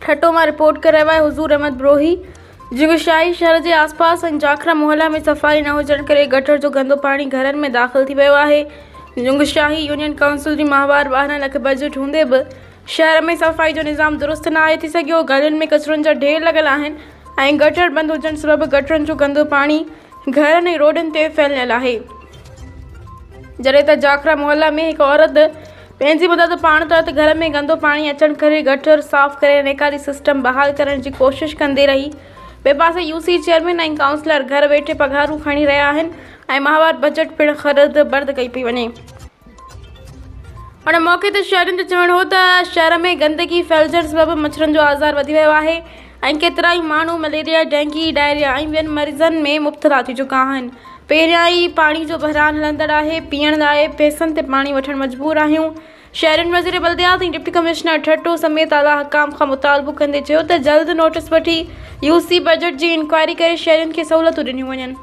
ٺٽو مان رپورٽ ڪري رهيو آهي حضور احمد بروهي جنگشاهي شهر جي آسپاس ۽ جاکرا محلا ۾ صفائي نه هجڻ ڪري گٽر جو گندو پاڻي گهرن ۾ داخل ٿي ويو آهي. جنگشاهي يونين ڪائونسل جي ماهوار 12 لک بجيٽ هوندي به شهر ۾ صفائي جو نظام درست ناهي ٿي سگهيو، گلين ۾ ڪچرن جا ڍير لڳل آهن ۽ گٽر بند هجڻ سبب گٽرن جو گندو پاڻي گهرن ۽ روڊن تي ڦهليل آهي. جڏهن ته جاکرا محلا ۾ هڪ عورت پنهنجي مدد پاڻ تحت گهر ۾ گندو پاڻي اچڻ ڪري گٽر صاف ڪري نيڪالي سسٽم بحال ڪرڻ جي ڪوشش ڪندي رهي. ٻئي پاسي يو سي چيئرمين ۽ ڪائونسلر گهر ويٺي پگهارون کڻي رهيا آهن ۽ ماهوار بجيٽ پڻ خرد برد ڪئي پئي وڃي. ان موقعي تي شهرين جو چوڻ هو ته شهر ۾ گندگي ڦهلجڻ سبب مڇرن جو آزار وڌي ويو آهي ۽ ڪيترائي ماڻهو مليريا، ڊينگي، ڊائريا ۽ ٻين مرضن ۾ مبتلا ٿي چڪا آهن. پهريان ئي پاڻي جو بحران هلندڙ آهي، پيئڻ لاء پئسن تي پاڻي وٺڻ مجبور آهيون. شهرين وزير بلديات ۽ ڊپٽي ڪمشنر ٺٽو سميت اعليٰ حڪام کان مطالبو ڪندي چيو ته جلد نوٽيس وٺي يو سي بجيٽ جي انڪوائري ڪري شهرين کي سهولتون ڏنيون وڃن.